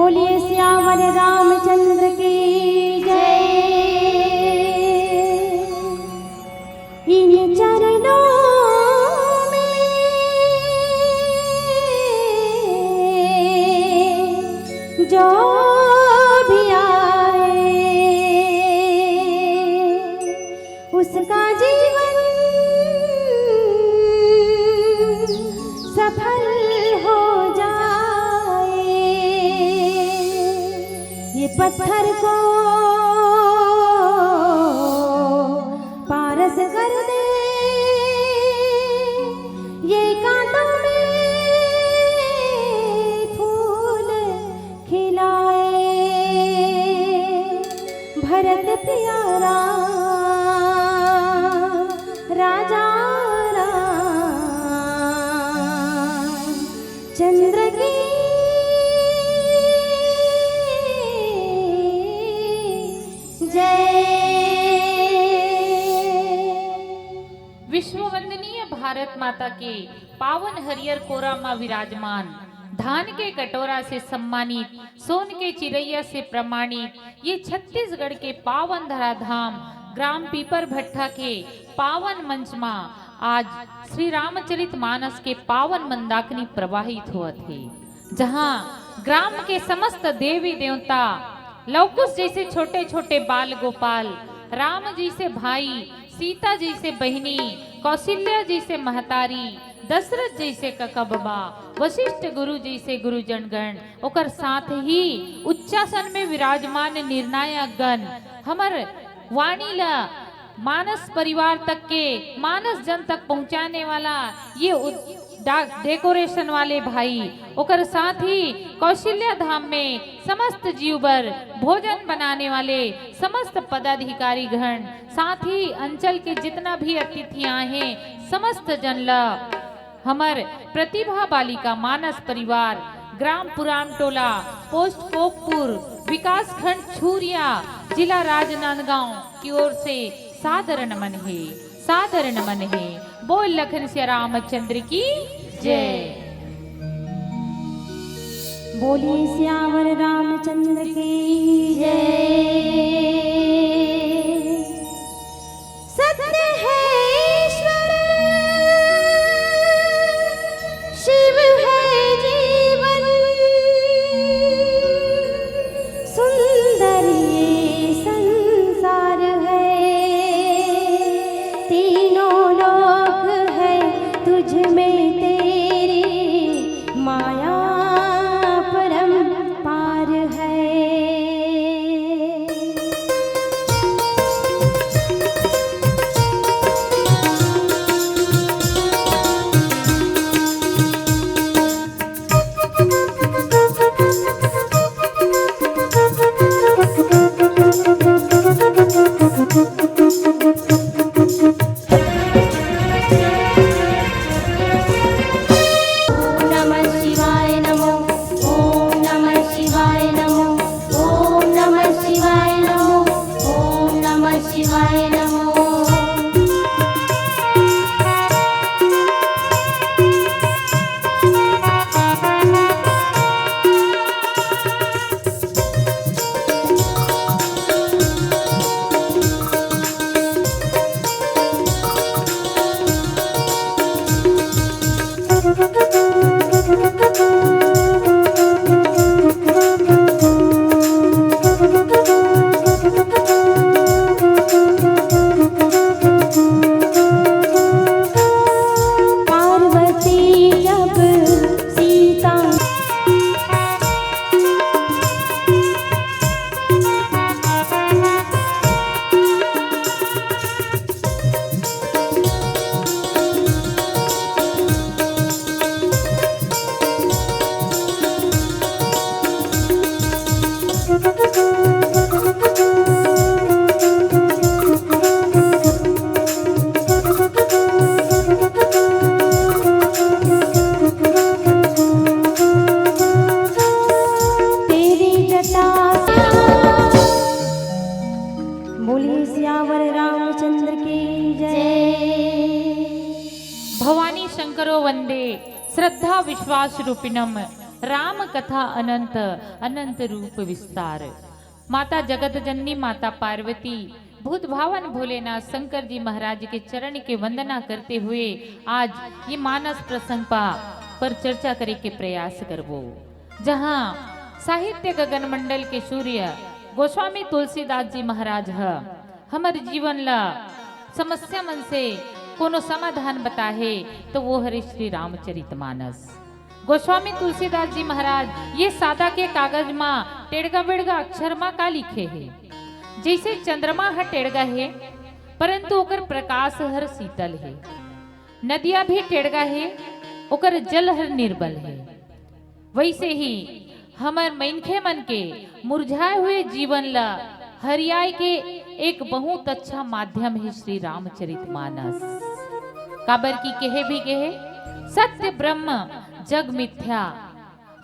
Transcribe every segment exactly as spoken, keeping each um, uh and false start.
बोलिए सियावर रामचंद्र की जय। इन चरणों में जो भी आए, उसका जीवन सफल हो जाए। ये पत्थर को पारस कर दे, ये कांटों में फूल खिलाए। भरत प्यारा राजा राम चंद्र की जय। विश्ववंदनीय भारत माता के पावन हरियर कोरा म विराजमान, धान के कटोरा से सम्मानित, सोन के चिरैया से प्रमाणित, ये छत्तीसगढ़ के पावन धराधाम ग्राम पीपर भट्ठा के पावन मंच म आज श्री रामचरित मानस के पावन मंदाकिनी प्रवाहित होवत हे, जहां ग्राम के समस्त देवी देवता, लवकुश जैसे छोटे छोटे बाल गोपाल, राम जैसे भाई, सीता जैसे बहिनी, कौशल्या जैसे महतारी, दशरथ जैसे कका बबा, वशिष्ठ गुरु जैसे गुरुजनगण, ओकर साथ ही उच्चासन में विराजमान निर्णायक गण, हमर वाणी ला मानस परिवार तक के, मानस जन तक पहुंचाने वाला ये उद-, डा-, डेकोरेशन वाले भाई, ओकर साथ ही कौशल्या धाम में समस्त जीव बर भोजन बनाने वाले समस्त पदाधिकारी गण, साथ ही अंचल के जितना भी अतिथि आए हैं, समस्त जन ला हमर प्रतिभा बालिका मानस परिवार, ग्राम पुराम टोला, पोस्ट कोकपुर, विकासखंड छुरिया, जिला राजनांदगांव की ओर से सादर नमन हे, सादर नमन हे। बोल लखन सिया रामचंद्र की जय। बोलिए सियावर रामचंद्र की जय। सत्य है ईश्वर, शिव है जीवन, सुंदर ये संसार है। तीनों लोक है तुझ में तेरी, माया परम पार है। नमः शिवाय नमो, ओम नमः शिवाय नमो, ओम नमः शिवाय नमो, ओम नमः शिवाय नमो। पार्वती जब सीता तेरी जटा। बोलिए सियावर रामचंद्र की जय। भवानी शंकरो वंदे श्रद्धा विश्वास रूपिणम। राम कथा अनंत, अनंत रूप विस्तार। माता जगत जननी, माता पार्वती, भूत भावन भोलेनाथ शंकर जी महाराज के चरण के वंदना करते हुए आज ये मानस प्रसंग पा पर चर्चा करे के प्रयास करबो, जहाँ साहित्य गगन मंडल के सूर्य गोस्वामी तुलसीदास जी महाराज ह हमर जीवन ला समस्या मन से कोनो समाधान बताहे, तो वो हरे श्री रामचरित मानस। गोस्वामी तुलसीदास जी महाराज ये सादा के कागज मा टेड़गा बेड़गा अक्षर मा का लिखे हे? जैसे चंद्रमा ह टेड़गा हे, परंतु ओकर प्रकाश हर शीतल हे। नदिया भी टेड़गा हे, ओकर जल हर निर्बल हे। वैसे ही हमर मनखे मन के मुरझाए हुए जीवन ला हरियाए के एक बहुत अच्छा माध्यम हे श्री रामचरित मानस। काबर की कहे भी कहे, सत्य ब्रह्म जग मिथ्या,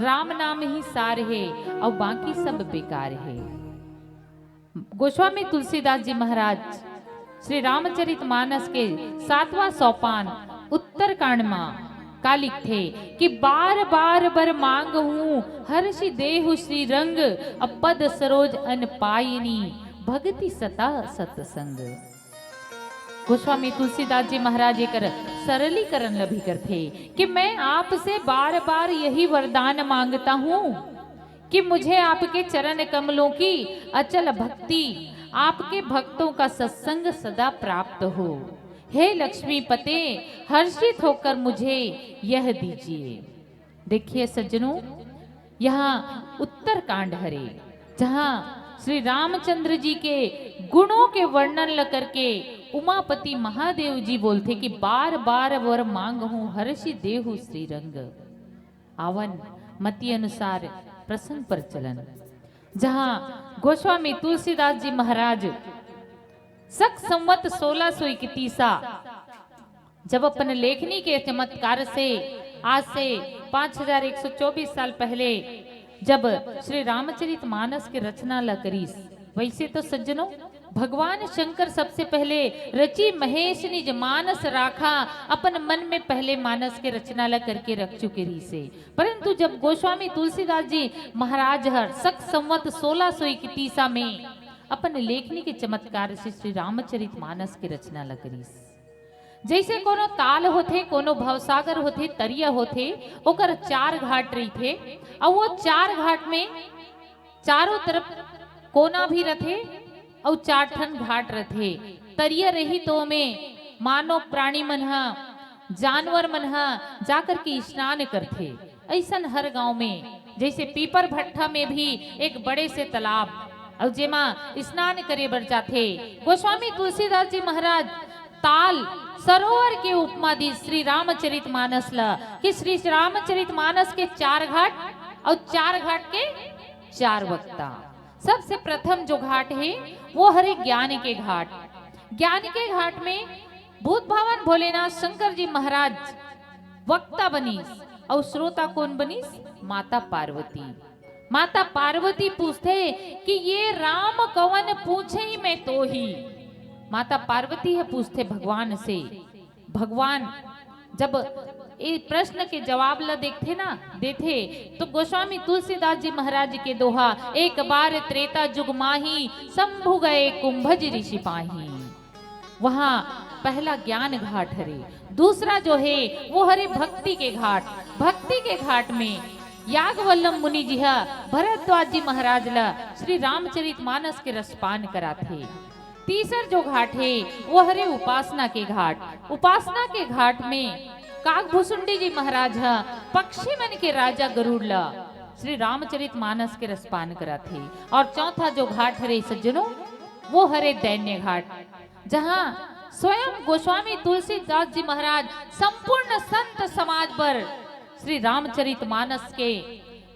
राम नाम ही सार हे, अउ बाकी सब बेकार हे। गोस्वामी तुलसीदास जी महाराज श्री रामचरित मानस के सातवां सोपान उत्तरकांड मा का लिखथे कि बार बार बर मांगहूं हर्षि देहु श्री रंग, अब पद सरोज अन पायनी भगति सता सत्संग। गोस्वामी तुलसीदास जी महाराज एकर सरलीकरण ल भी करथे कि मैं आपसे बार बार यही वरदान मांगता हूं कि मुझे आपके चरण कमलों की अचल भक्ति, आपके भक्तों का सत्संग सदा प्राप्त हो। हे लक्ष्मीपते, हर्षित होकर मुझे यह दीजिए। देखिए सज्जनों, यहाँ उत्तरकांड हरे, जहाँ श्री रामचंद्र जी के गुणों के वर्णन ल करके उमापति महादेव जी बोलथे कि बार बार वर मांगहूं हर्षि देहु श्री रंग। आवन मति अनुसार प्रसंग पर चलन, जहाँ गोस्वामी तुलसीदास जी महाराज सक संवत सोलह सौ इकतीसा जब अपन लेखनी के चमत्कार से आज से पाँच हजार एक सौ चौबीस साल पहले जब श्री रामचरित मानस के रचना ल करिस, वैसे तो सज्जनों, भगवान शंकर सबसे पहले रचि महेश निज मानस राखा, अपन मन में पहले मानस के रचना ल करके रख चुके रहिसे। परंतु जब गोस्वामी तुलसीदास जी महाराज हर सक संवत सोलह सौ इकतीसा में अपन लेखनी के चमत्कार से श्री रामचरित मानस के रचना ल करिस, जैसे कोनो ताल होथे, कोनो भवसागर होथे, तरिया होथे, ओकर चार घाट रहिथे, अउ वो चार घाट में चारों तरफ कोना भी रथे अउ चार ठन घाट रथे। तरिया रही तो ओमे मानव प्राणी मन ह, जानवर मन ह जाकर के स्नान करथे। अइसन हर गांव में, जैसे पीपर भट्ठा में भी एक बड़े से तालाब, अउ जेमा स्नान करे बर जाथे। गोस्वामी तुलसीदास जी महाराज ताल सरोवर के उपमा दी श्री रामचरित मानस ल, कि श्री रामचरित मानस के चार घाट अउ चार घाट के चार वक्ता। सबसे प्रथम जो घाट हे, वो हरे ज्ञान के घाट। ज्ञान के घाट में भूत भावन भोलेनाथ शंकर जी महाराज वक्ता बनिस, अउ श्रोता कोन बनिस? माता पार्वती। माता पार्वती पूछथे कि ये राम कवन पूछे ही मैं तो ही। माता पार्वती ह पूछथे भगवान से, भगवान जब ए प्रश्न के जवाब ल देखथे ना, देथे, तो गोस्वामी तुलसीदास जी महाराज के दोहा, एक बार त्रेता जुग माही, शंभु गए कुंभज ऋषि पाही। वहाँ पहला ज्ञान घाट हरे, दूसरा जो हे वो हरे भक्ति के घाट। भक्ति के घाट में याज्ञवल्लम मुनि जी ह भरद्वाज जी महाराज ल श्री रामचरित मानस के रसपान कराथे। तीसर जो घाट हे वो हरे उपासना के घाट। उपासना के घाट में काकभुसुंडी जी महाराज ह पक्षी मन के राजा गरुड़ ल श्री रामचरित मानस के रसपान कराथे। और चौथा जो घाट हरे सज्जनों, वो हरे दैन्य घाट, जहाँ स्वयं गोस्वामी तुलसीदास जी महाराज संपूर्ण संत समाज बर श्री रामचरित मानस के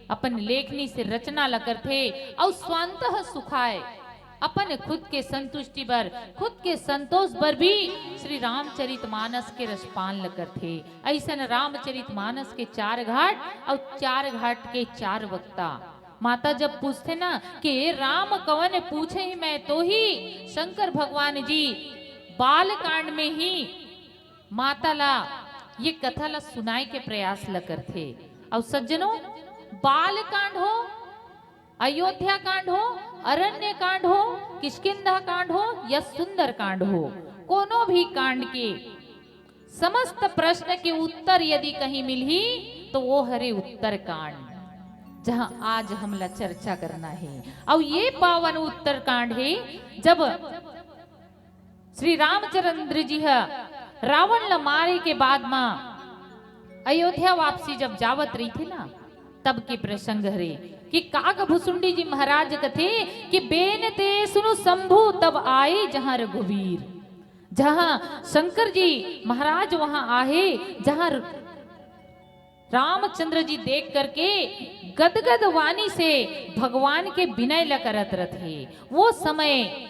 अपन लेखनी से रचना ल करथे अउ स्वांतः सुखाय, अपन खुद के संतुष्टि बर, खुद के संतोष बर भी श्री रामचरित मानस के रसपान ल करथे। अइसन रामचरित मानस के चार घाट अउ चार घाट के चार वक्ता। माता जब पूछथे ना कि "ए राम कवन पूछे ही मैं तो ही", शंकर भगवान जी बाल कांड में ही माता ला ये कथा ला सुनाए के प्रयास ला करथे। अउ सज्जनों, बाल कांड हो, अयोध्या कांड हो, अरण्य कांड हो, किष्किंधा कांड हो या सुंदर कांड हो, कोनो भी कांड के समस्त प्रश्न के उत्तर यदि कहीं मिलही, तो वो हरे उत्तर कांड, जहां आज हमला चर्चा करना हे। अउ ये पावन उत्तर कांड हे, जब श्री रामचंद्र जी ह रावण ल मारे के बाद म अयोध्या वापसी जब जावत रहिथे ना, तब के प्रसंग हरे कि काग भुसुंडी जी महाराज कथे कि "बेन ते सुनु शंभु तब आए जहां रघुवीर", जहां शंकर जी महाराज वहां आहे, जहां रामचंद्र जी देख करके गदगद वाणी से भगवान के विनय ल करत रथे। वो समय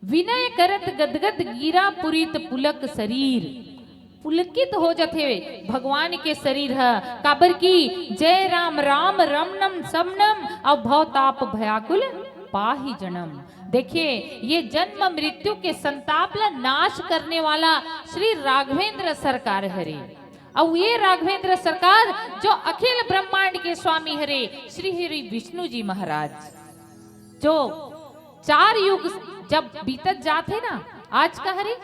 विनय करत गदगद गिरा पुरित पुलक शरीर, पुलकित हो जथे भगवान के शरीर ह, काबर कि "जय राम राम रमणम समनम अउ भवताप भयाकुल पाहि जनम।" देखिए, ये जन्म मृत्यु के संताप ला नाश करने वाला श्री राघवेंद्र सरकार हरे। अउ ये राघवेंद्र सरकार जो अखिल ब्रह्मांड के स्वामी हरे, श्री हरि विष्णु जी महाराज, जो चार युग जब बीतत जात हे ना, आज का हरे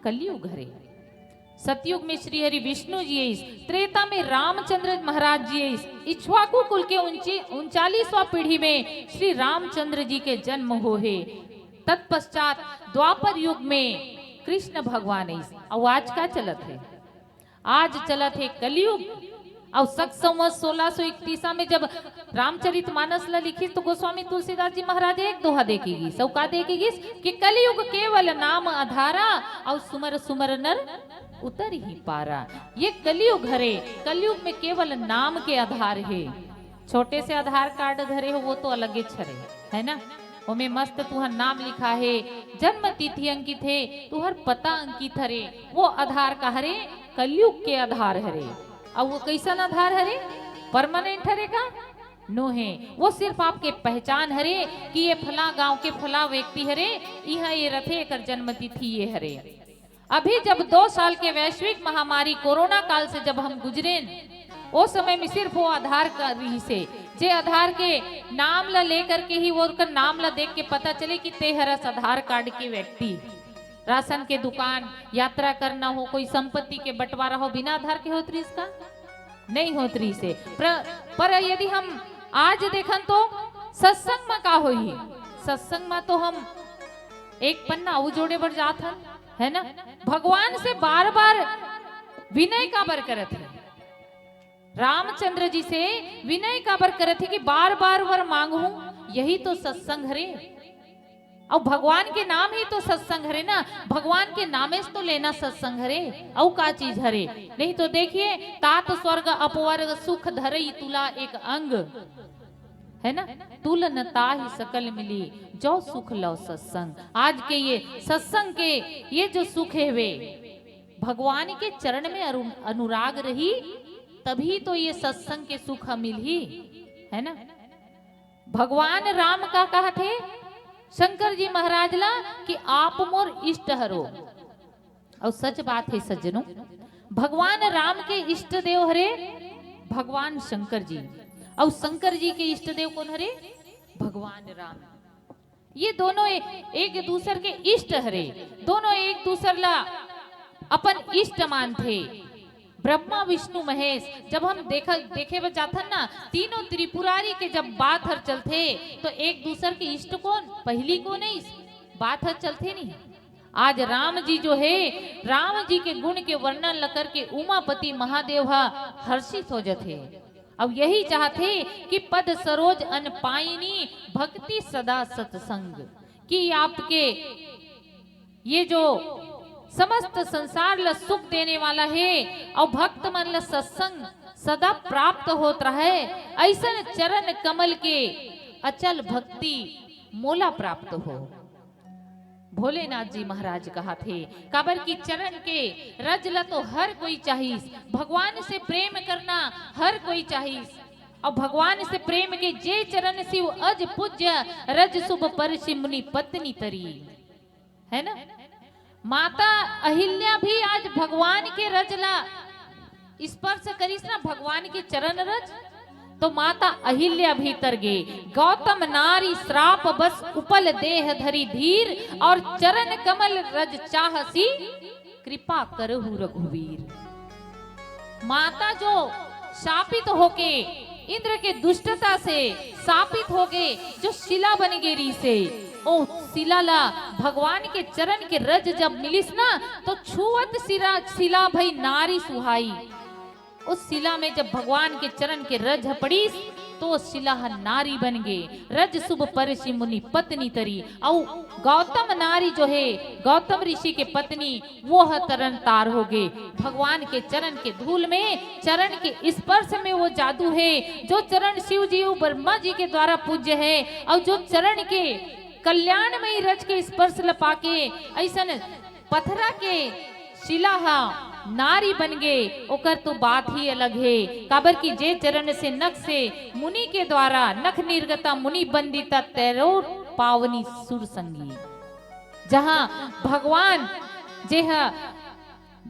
कलयुग हरे। सतयुग में श्री हरि विष्णु जी आइस, त्रेता में रामचंद्र महाराज जी आइस, इक्ष्वाकु कुल के उनची-, उनचालीसवां पीढ़ी में श्री रामचंद्र जी के जन्म हो हे। तत्पश्चात द्वापर युग में कृष्ण भगवान आइस। अउ आज का चलत हे? आज चलत हे कलयुग। अउ सत संवत सोलह सौ इकतीसा में जब रामचरित मानस ला लिखिस, तो गोस्वामी तुलसीदास जी महाराज एक दोहा दे के गिस। अउ का दे के गिस कि "कलयुग केवल नाम आधारा, अउ सुमर सुमर नर उतरहि पारा।" ये कलयुग हरे, कलयुग में केवल नाम के आधार हे। छोटे से आधार कार्ड धरे हो, वो तो अलगे हरे, है ना? ओमे मस्त तुहर नाम लिखा हे, जन्म तिथि अंकित हे, तुहर पता अंकित हरे, वो आधार का हरे, कलयुग के आधार हरे। अउ वो कइसन आधार हरे? परमानेंट हरे का? नो हे। वो सिर्फ आपके पहचान हरे कि ये फला गांव के फला व्यक्ति हरे, इहां ये रथे, एकर जन्म तिथि ये हरे। अभी जब दो साल के वैश्विक महामारी कोरोना काल से जब हम गुजरेन, ओ समय में सिर्फ वो आधार कार्ड रिहिस हे, जे आधार के नाम ला लेकर के ही, वो ओकर नाम ला देख के पता चले कि ते हरस आधार कार्ड के व्यक्ति। राशन के दुकान, यात्रा करना हो, कोई संपत्ति के बंटवारा हो, बिना आधार के होत रिहिस का? नहीं होत रिहिस हे। प्र-, पर यदि हम आज देखन तो सत्संग म का होही? सत्संग म तो हम एक पन्ना अउ जोड़े बर जात हन, है ना? भगवान से बार-बार विनय काबर करत हे? रामचंद्र जी से विनय काबर करत हे कि बार-बार वर मांगहूं, यही तो सत्संग हरे। अउ भगवान के नाम ही तो सत्संग हरे ना, भगवान के नामेस तो लेना सत्संग हरे, अउ का चीज हरे? नहीं तो देखिए, "तात स्वर्ग अपवर्ग सुख धरई तुला एक अंग", है ना? "तुल न ताहि सकल मिली, जो सुख लव सत्संग।" आज के ये सत्संग के ये जो सुख हेवे, भगवान के चरण में अरु-, अनुराग रही, तभी तो ये सत्संग के सुख ह मिलही, है ना? भगवान राम का कहत हे शंकर जी महाराज ला कि "आप मोर इष्ट हरो।" अउ सच बात हे सज्जनों, भगवान राम के इष्ट देव हरे भगवान शंकर जी, अउ शंकर जी के इष्ट देव कोन हरे? भगवान राम। ये दोनों ए-, एक दूसर के इष्ट हरे, दोनों एक दूसर ला अपन इष्ट मानथे। ब्रह्मा, विष्णु, महेश, जब हम देख, देखे बर जाथन ना, तीनों त्रिपुरारी के जब बात हर चलथे, तो एक दूसर के इष्ट कोन, पहली कोन हे, इस बात हर चलथे नहीं। आज राम जी जो हे, राम जी के गुण के वर्णन ल करके उमापति महादेव ह हर्षित हो जथे। अब यही चाहथे कि "पद सरोज अन पाइनी, भक्ति सदा सत्संग", कि आपके ये जो समस्त संसार ल सुख देने वाला हे अउ भक्त मन ल सत्संग सदा प्राप्त होत रहे, अइसन चरण कमल के अचल भक्ति मोला प्राप्त हो। भोलेनाथ जी महाराज कहत हे, काबर कि चरण के रज ल तो हर कोई चाहिस, भगवान से प्रेम करना हर कोई चाहिस। अउ भगवान से प्रेम के जे चरण शिव अज पूज्य, रज शुभ परसि मुनि पत्नी तरी। है ना? माता अहिल्या भी आज भगवान के रज ला स्पर्श करिस ना, भगवान के चरण रज, तो माता अहिल्या भीतर गे, गौतम नारी श्राप बस उपल देह धरी धीर, और चरण कमल रज चाहसी कृपा करहु रघुवीर। माता जो शापित होके, इंद्र के दुष्टता से शापित होके जो शिला बन गे रिहिसे, ओ शिला ला भगवान के चरण के रज जब मिलिस ना, तो छुअत शिला, शिला भई नारी सुहाई। उस शिला में जब भगवान के चरण के रज ह पड़िस, तो शिला ह नारी बन गे। रज सुभ परसि मुनि पत्नी तरी। अउ गौतम नारी जो हे, गौतम ऋषि के पत्नी, वो ह तरन तार हो गे। भगवान के चरण के धूल में, चरण के स्पर्श में वो जादू हे, जो चरण शिव जी अउ ब्रह्मा जी के द्वारा पूज्य हे, अउ जो चरण के कल्याणमयी रज के स्पर्श ल पाके अइसन पथरा के शिला ह नारी बन गे, ओकर तो बात ही अलग हे। काबर कि जे चरण से नख से मुनि के द्वारा नख निर्गता मुनि बंदिता तैरो पावनी सुर संगी, जहां भगवान जे ह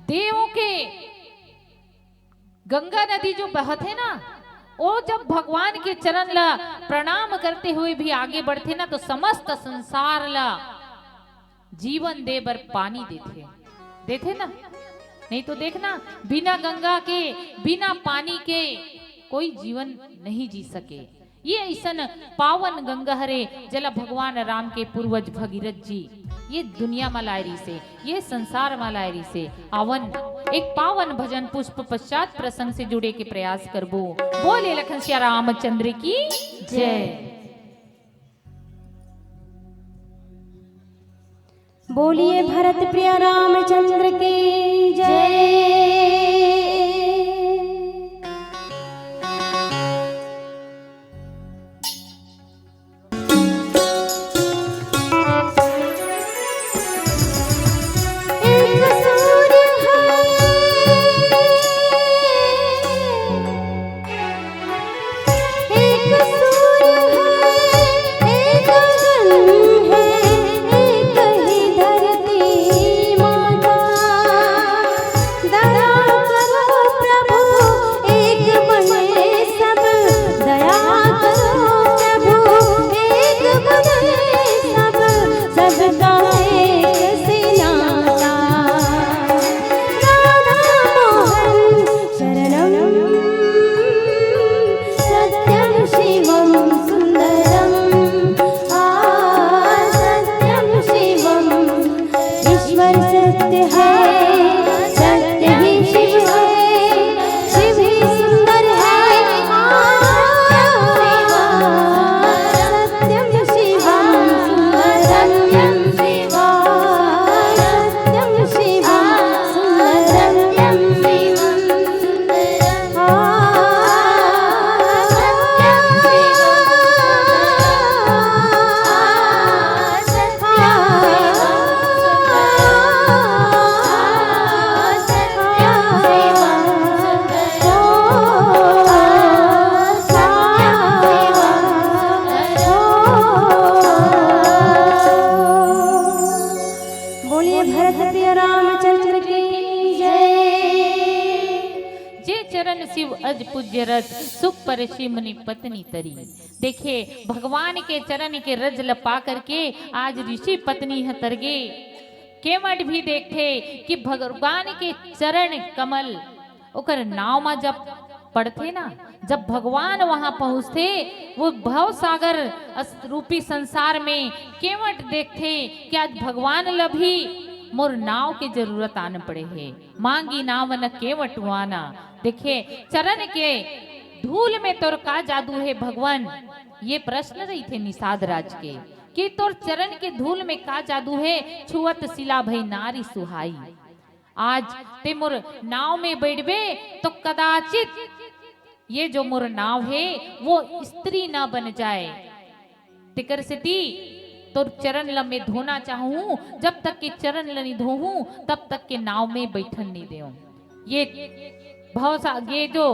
देवों के गंगा नदी जो बहत हे ना, वो जब भगवान के चरण ला प्रणाम करते हुए भी आगे बढ़थे ना, तो समस्त संसार ला जीवन दे बर पानी देथे, देथे ना। नहीं तो देखना, बिना गंगा के, बिना पानी के कोई जीवन नहीं जी सके। ये अइसन पावन गंगा हरे, जेला भगवान राम के पूर्वज भगीरथ जी ये दुनिया म लाए रिहिसे, ये संसार म लाए रिहिसे। आवन, एक पावन भजन पुष्प पश्चात प्रसंग से जुड़े के प्रयास करबो। बोले लखन सिया रामचंद्र की जय। बोलिए भरत प्रिय रामचंद्र की जय। एक सूर्य है, एक सूर्य है, एक गगन है, एक ही धरती माता। दया करो प्रभु, एक बने सब, दया करो प्रभु, एक बने सब, सबका एक से नाता। राधा मोहन शरणम सत्यम शिवम सुंदरम। आ, सत्यम शिवम, ईश्वर सत्य है, सत्य ही शिव है, शिव ही सुंदर है। आ, सत्यम शिवम सुंदरम। सत्यम शिवम सुंदरम। बोलिए भरत प्रिय रामचंद्र की जय। जे चरण शिव अज पूज्य रज, सुख परसि मुनि पत्नी तरी। देखे, भगवान के चरण के रज ल पा करके आज ऋषि पत्नी ह तरगे। केवट भी देखथे कि भगवान के चरण कमल, ओकर नाव म जब पड़थे ना, जब भगवान वहां पहुंचथे, वो भव सागर अस-, रूपी संसार में केवट देखथे कि आज भगवान ल भी मोर नाव के जरूरत आन पड़े हे। मांगी नाव न केवट वाना। देखे, चरण के धूल में तोर का जादू हे भगवान, ये प्रश्न रहिथे निषाद राज के, कि तोर चरण के धूल में का जादू हे, छुअत शिला भई नारी सुहाई। आज ते मोर नाव में बैठबे तो कदाचित ये जो मोर नाव हे वो स्त्री न बन जाए। तेकर सेती तोर चरण ल मैं धोना चाहूं, जब तक के चरण ल नी धोहूं, तब तक के नाव में बैठन नी देऊं। ये भव सा-, ये जो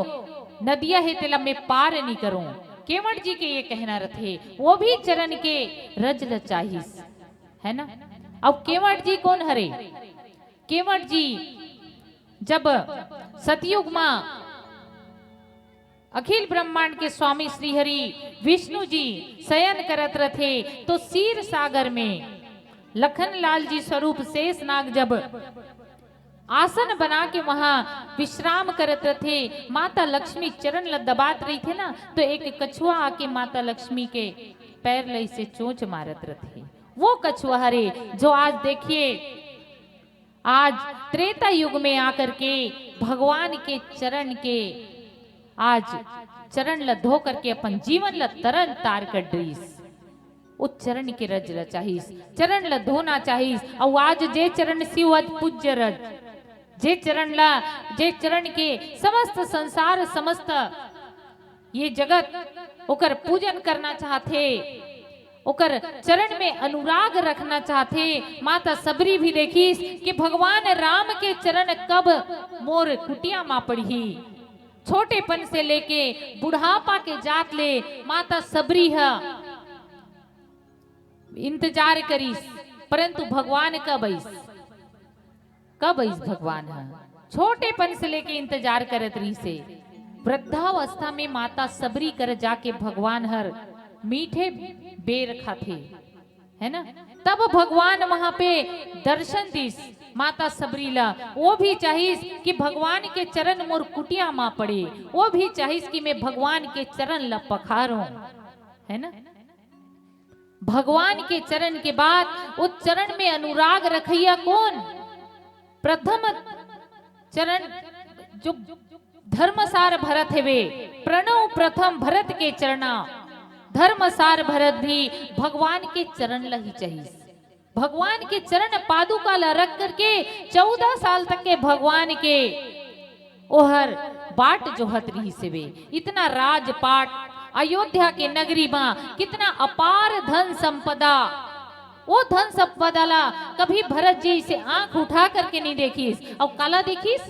नदिया हे, तेला मैं पार नी करूं। केवट जी के ये कहना रथे, वो भी चरण के रज ल चाहिस, है ना? अब केवट जी कोन हरे? केवट जी जब सतयुग मा अखिल ब्रह्मांड के स्वामी श्री हरि विष्णु जी शयन करत रथे, तो क्षीर सागर में लखन लाल जी स्वरूप शेष नाग जब आसन बना के वहां विश्राम करत रथे, माता लक्ष्मी चरण ल दबात रहिथे ना, तो एक कछुआ आके माता लक्ष्मी के पैर ल इसे चोंच मारत रथे। वो कछुआ हरे, जो आज देखिए, आज त्रेता युग में आकर के भगवान के चरण के, आज चरण ल धो करके अपन जीवन ल तरन तार कर डरिस। ओ चरण के रज ल चाहिस, चरण ल धोना चाहिस। अउ आज जे चरण शिव अत पूज्य रज, जे चरण ल, जे चरण के समस्त संसार, समस्त ये जगत ओकर पूजन करना चाहथे, ओकर चरण में अनुराग रखना चाहथे। माता सबरी भी देखिस कि भगवान राम के चरण कब मोर कुटिया मा पड़ही। छोटेपन से लेके बुढ़ापा के जात ले माता सबरी ह इंतजार करिस, परंतु भगवान कब अइस? कब अइस भगवान ह? छोटेपन से लेके इंतजार करत रहिसे। वृद्धावस्था में माता सबरी कर जाके भगवान हर मीठे बेर खाथे, है ना? तब भगवान वहां पे दर्शन दिस माता सबरी ला। वो भी चाहिस कि भगवान के चरण मोर कुटिया मा पड़े, वो भी चाहिस कि मैं भगवान के चरण ला पखारूं, है ना? भगवान के चरण के बाद वो चरण में अनुराग रखइया कोन? प्रथम चरण जो धर्मसार भरत हेवे, प्रणव प्रथम भरत के चरणा। धर्मसार भरत भी भगवान के चरण ल ही चाहिस। भगवान के चरण पादुका ल रख करके चौदह साल तक के भगवान के ओहर बाट जोहत रहिस हेवे। इतना राजपाट, अयोध्या के नगरी मा कितना अपार धन संपदा, वो धन संपदा ला कभी भरत जी से आंख उठा करके नहीं देखिस। अउ काला देखिस?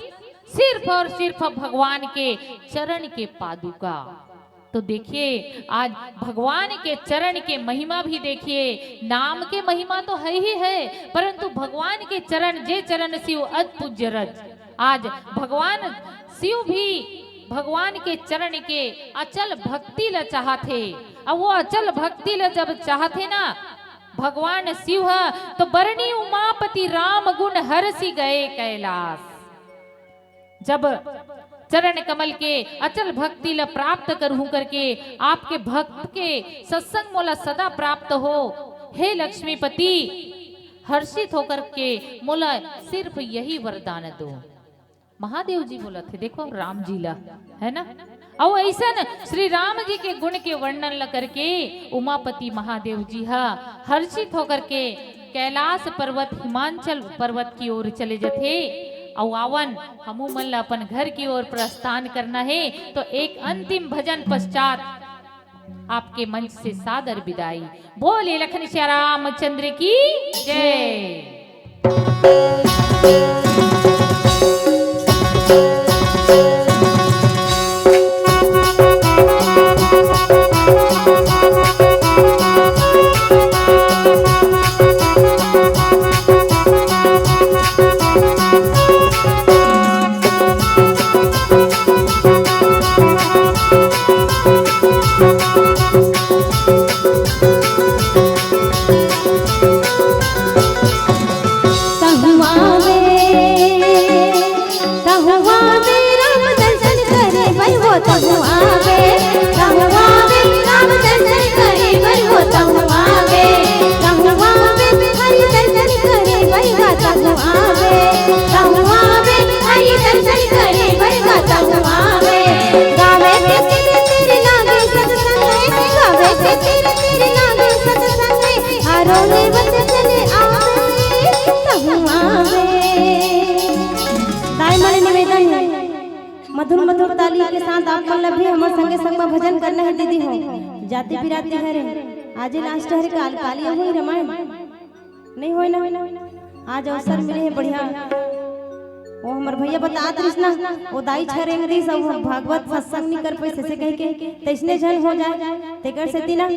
सिर्फ और सिर्फ भगवान के चरण के पादुका। तो देखिए, आज भगवान के चरण के महिमा भी देखिए। नाम के महिमा तो है ही है, परंतु भगवान के चरण, जे चरण शिव अत पूज्य रज। आज भगवान शिव भी भगवान के चरण के अचल भक्ति ल चाहथे। अउ वो अचल भक्ति ल जब चाहथे ना भगवान शिव ह, तो बरनी उमापति राम गुण हरषि गए कैलास। जब चरण कमल के अचल भक्ति ल प्राप्त करहूं करके, आपके भक्त के सत्संग मोला सदा प्राप्त हो, हे लक्ष्मीपति, हर्षित होकर के मोला सिर्फ यही वरदान दो। महादेव जी बोलत हे, देखो राम जी ला, है ना? अउ अइसन श्री राम जी के गुण के वर्णन ल करके उमापति महादेव जी ह हर्षित होकर के कैलाश पर्वत, हिमांचल पर्वत की ओर चले जथे। अउ आवन, हमू मन ल अपन घर की ओर प्रस्थान करना हे, तो एक अंतिम भजन पश्चात आपके मंच से सादर विदाई। बोले लखन सिया रामचंद्र की जय। तहुआ में, तहुआ में राम दर्शन करे बर हो, तहुआ में, तहुआ में राम दर्शन करे बर हो, तहुआ में, तहुआ में हरि दर्शन करे बर हो, तहुआ में, तहुआ में हरि दर्शन करे बर हो, तहुआ में। गावे के तीर तीर लागे सत्संग, गावे के तीर तीर लागे सत्संग, हरो लेवत चले आवे, तहुआ में। दाई मन निवेदन हे, मधुर मधुर ताली के साथ आप मन ला भी हमर संगे संग में भजन करना हे दीदी हो। जाति बिराती हरे, आज ही last हरे, काल काली अहू रमायन नहीं होय ना। आज अवसर मिले हे बढ़िया। वो हमर भैया बतात रहिस ना, वो दाई छरेंग रहिस, अउ हम भागवत सत्संग नहीं कर पाइस, ऐसे कह के तैसने झन हो जाए, तेकर सेती ना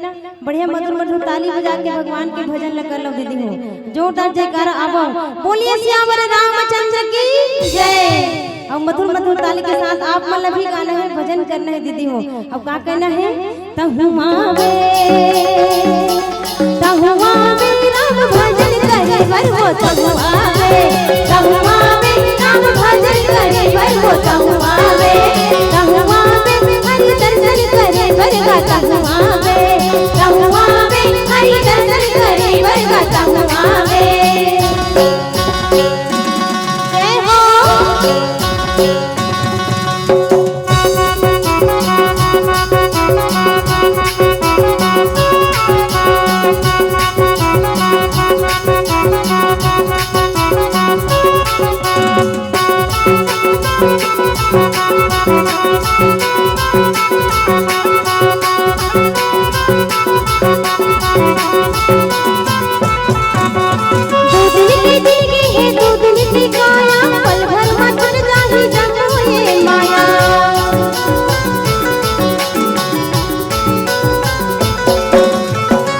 बढ़िया मधुर मधुर ताली बजा के भगवान के भजन ल कर लो दीदी हो। जोरदार जयकारा आबो। बोलिए सियावर रामचंद्र की जय। अउ मधुर मधुर ताली के साथ आप मन ला भी गाना हे, भजन करना हे दीदी हो। अब का कहना हे? तहुआ बे, तहुआ बे राम भजन करे बर वो तहुआ बे, तहुआ बे राम भजन करे बर वो तहुआ बे, तहुआ बे हरि दर्शन करे बर गा तहुआ बे, तहुआ बे हरि दर्शन करे बर गा तहुआ बे। जय हो। दू दिन के जिनगी हे, दू दिन के काया, पल भर मा छूट जाही जम्मो ये माया।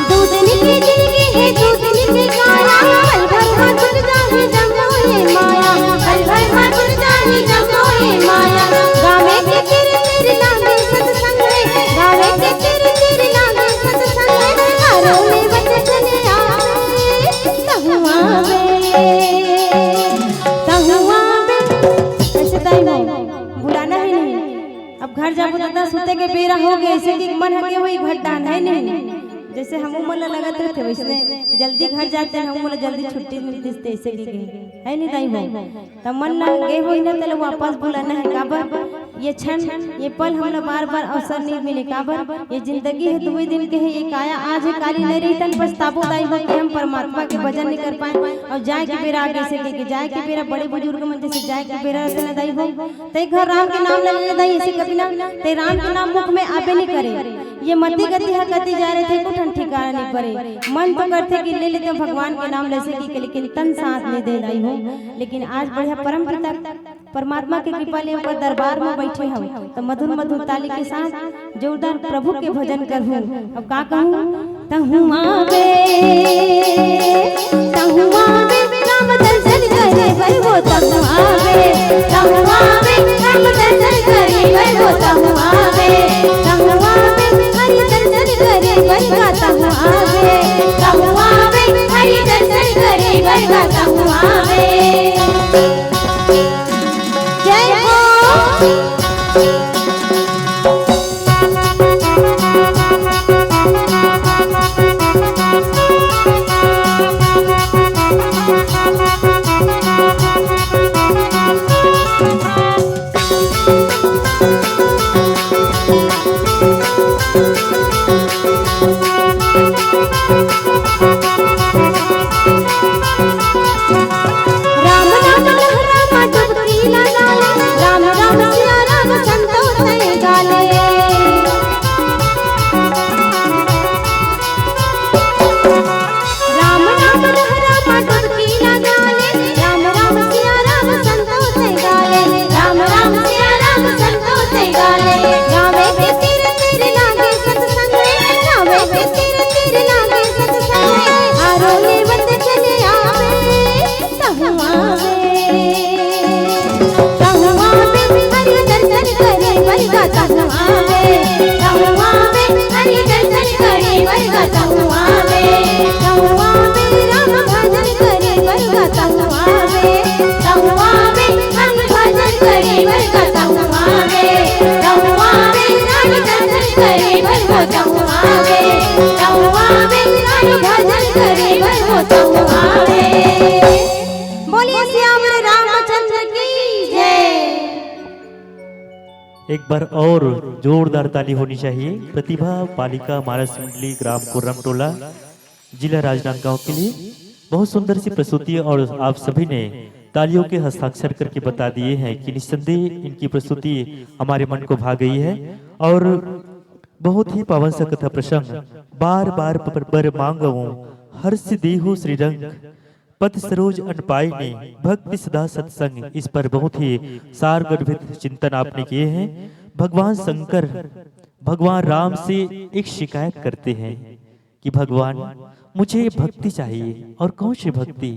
दू दिन के जिनगी हे, दू दिन के काया, पल भर मा छूट जाही जम्मो ये माया, पल भर मा छूट जाही जम्मो ये माया। गावे के तीर तीर लागे सत्संग में, गावे के तीर तीर लागे सत्संग में, हरो में बच चले आवे। तहुआ बे, तहुआ बे। ऐसे दाई हो, बुलाना ही नहीं। अब घर जाबो त सुते के बेरा हो गए, ऐसे कि मन हके वही घर डान है नहीं। जैसे हमू मन ला लगत रहते वैसने जल्दी घर जाते हैं, हमू मन ला जल्दी छुट्टी मिलती, ऐसे कि गए है नहीं दाई हो। त मन ला गए होही ना, तेला वापस बुलाना है। काबर ये क्षण, ये पल हमला बार-बार अवसर नहीं मिले। काबर ये जिंदगी है दुए दिन के है, ये काया आज है, काली नहीं रही, तन पछताबो दाई हो कि हम परमात्मा के भजन नहीं कर पाए। अउ जाए के बेरा आगे से लेके जाए के बेरा बड़े बुजुर्ग मन जैसे जाए के बेरा रहते ना दाई हो, ते घर राम के नाम ले ले दाई, ऐसे कभी ना, ते राम के नाम मुख में आबे नहीं करे। ये मति गति ह कति जा रहे थे, कुछ ठिकाना नहीं पड़े। मन तो करथे कि ले लेते भगवान के नाम ले से कि, लेकिन तन साथ नहीं दे दाई हो। लेकिन आज बढ़िया परम पिता परमात्मा के कृपा ले ओकर दरबार में बैठे हव, त मधुर मधुर ताली के साथ जोरदार प्रभु के भजन करहूँ। अब का कहूँ? तहुआ बे, तहुआ बे, राम दर्शन करे बर वो तहुआ बे, तहुआ बे, राम दर्शन करे बर वो तहुआ बे, तहुआ बे, हरि दर्शन करे बर का तहुआ बे, तहुआ बे, हरि दर्शन करे बर का तहुआ बे। जय हो। राम राम लहरा मा डुबकी लगा ले, राम राम सिया राम संतोषे गाले। राम राम लहरा मा डुबकी लगा ले, राम राम सिया राम संतोषे गाले, राम राम सिया राम संतोषे गाले। गावे के तीर तीर लागे सत्संग, गावे के तीर तीर लागे सत्संग, हारो लेवत चले आवे। तहुआ बे, तहुआ बे, हरि दर्शन करे बर का तहुआ बे, तहुआ बे, हरि दर्शन करे बर का तहुआ बे, तहुआ बे, राम भजन करे बर का तहुआ बे, तहुआ बे, हरि भजन करे बर का तहुआ बे, तहुआ बे, राम दर्शन करे बर वो तहुआ बे, तहुआ बे, राम भजन करे बर वो तहुआ बे। बोलिए सियावर रामचंद्र की जय। एक बार और जोरदार ताली होनी चाहिए प्रतिभा पालिका महाराज मंडली ग्राम कुर्रम टोला, जिला राजनांदगांव के लिए। बहुत सुंदर सी प्रस्तुति और आप सभी ने तालियों के हस्ताक्षर करके बता दिए हैं कि निस्संदेह इनकी प्रस्तुति हमारे मन को भा गई है। और बहुत ही पावन सा कथा प्रसंग, बार बार बर मांगवो हर्ष देहु श्री रंग, पद सरोज अन पाए ने भक्ति सदा सत्संग। इस पर बहुत ही सार गर्भित चिंतन आपने किए हैं। भगवान शंकर भगवान राम से एक शिकायत करते हैं कि भगवान, मुझे भक्ति चाहिए। और कौन सी भक्ति?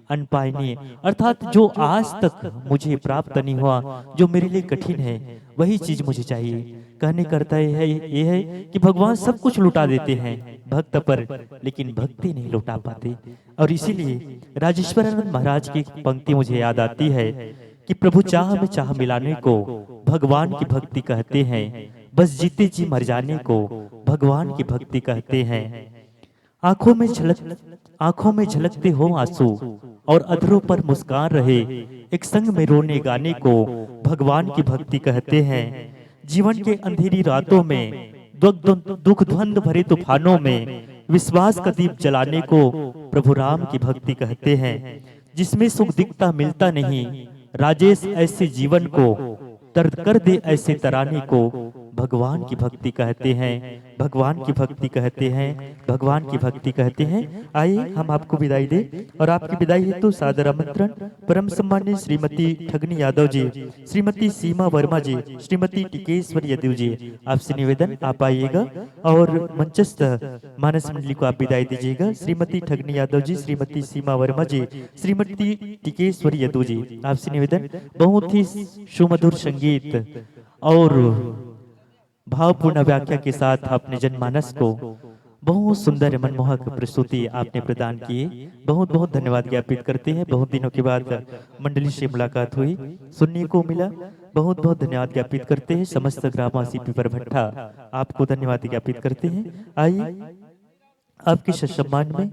अनपायनीय, अर्थात जो आज तक मुझे प्राप्त नहीं हुआ, जो मेरे लिए कठिन है, वही चीज मुझे चाहिए। कहने का अर्थ ये है, ये है कि भगवान सब कुछ लुटा देते हैं भक्त पर, लेकिन भक्ति नहीं लुटा पाते। और इसीलिए राजेश्वरानंद महाराज की एक पंक्ति मुझे याद आती है कि प्रभु चाह में चाह मिलाने को भगवान की भक्ति कहते हैं, बस जीते जी मर जाने को भगवान की भक्ति कहते हैं। आंखों में झलक आंखों में झलकते हो आंसू और अधरों पर मुस्कान रहे, एक संग में रोने गाने को भगवान की भक्ति कहते हैं। जीवन के अंधेरी रातों में दुख दुख ध्वंद भरे तूफानों में विश्वास का दीप जलाने को प्रभु राम की भक्ति कहते हैं। जिसमें सुख दिखता मिलता नहीं, राजेश ऐसे जीवन को दर्द कर दे ऐसे तराने को भगवान की भक्ति कहते हैं, भगवान की भक्ति कहते हैं, भगवान की भक्ति कहते हैं। आइए हम आपको विदाई दें और आपकी विदाई हेतु सादर आमंत्रण परम सम्मानित श्रीमती ठगनी यादव जी, श्रीमती सीमा वर्मा जी, श्रीमती टिकेश्वर यदु जी, आपसे निवेदन आप आइएगा और मंचस्थ मानस मंडली को आप विदाई दीजिएगा। श्रीमती ठगनी यादव जी, श्रीमती सीमा वर्मा जी, श्रीमती टिकेश्वर यदु जी, आपसे निवेदन, बहुत ही सुमधुर संगीत और भावपूर्ण व्याख्या के साथ आपने जनमानस को बहुत सुंदर मनमोहक प्रस्तुति आपने प्रदान किए। बहुत बहुत धन्यवाद ज्ञापित करते हैं। बहुत दिनों के बाद मंडली से मुलाकात हुई, सुनने को मिला। बहुत बहुत धन्यवाद ज्ञापित करते हैं। समस्त ग्रामवासी पीपर भट्टा आपको धन्यवाद ज्ञापित करते हैं। आइए आपके सम्मान में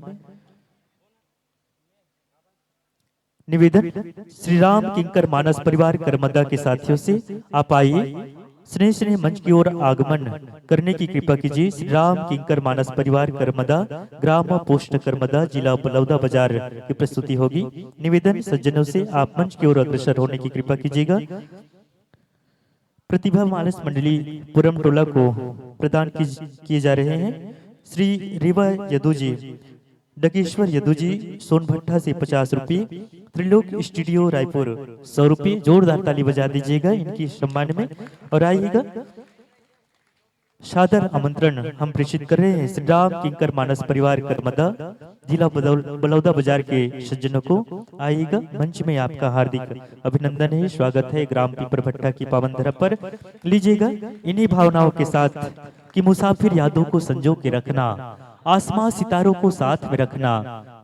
निवेदन, श्री राम किंकर मानस परिवार करमदा के साथियों से आप आइए, स्नेह स्नेह मंच की ओर आगमन करने की कृपा कीजिए। श्री राम किंकर मानस परिवार करमदा, ग्राम पोस्ट करमदा, जिला बलौदा बाजार की प्रस्तुति होगी। निवेदन सज्जनों से आप मंच की ओर अग्रसर होने की कृपा कीजिएगा। प्रतिभा मानस मंडली पुरम टोला को प्रदान की, किए जा रहे हैं। श्री रेवा यदु जी, डगेश्वर यदु जी सोनभट्टा से पचास रुपये, त्रिलोक स्टूडियो रायपुर सौ रुपये, जोरदार ताली बजा दीजिएगा इनकी सम्मान में। और आइएगा, सादर आमंत्रण हम प्रेषित कर रहे हैं श्री राम किंकर मानस परिवार करमदा, जिला बदौल-, बलौदा बाजार के सज्जनों को। आइएगा, मंच में आपका हार्दिक अभिनंदन है, स्वागत है ग्राम पीपर भट्टा की पावन धरा पर। लीजिएगा इन्हीं भावनाओं के साथ कि मुसाफिर यादों को संजो के रखना, आसमां सितारों को साथ में रखना,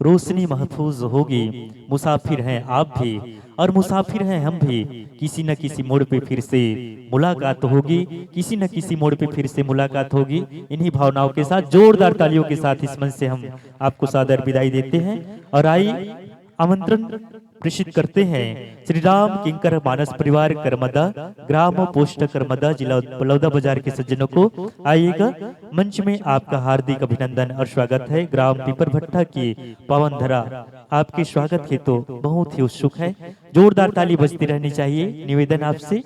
रोशनी महफूज होगी। मुसाफिर हैं आप भी और मुसाफिर हैं हम भी, किसी न किसी मोड़ पे फिर से मुलाकात होगी, किसी न किसी मोड़ पे फिर से मुलाकात होगी। इन्हीं भावनाओं के साथ जोरदार तालियों के साथ इस मंच से हम आपको सादर विदाई देते हैं और आई आमंत्रण प्रेषित करते हैं श्री राम किंकर मानस परिवार करमदा, ग्राम पोस्ट करमदा, जिला बलौदा बाजार के सज्जनों को। आइएगा, मंच में आपका हार्दिक अभिनंदन और स्वागत है। ग्राम पीपर भट्टा की पावन धरा आपके स्वागत हेतु बहुत ही उत्सुक है। जोरदार ताली बजती रहनी चाहिए। निवेदन आपसे,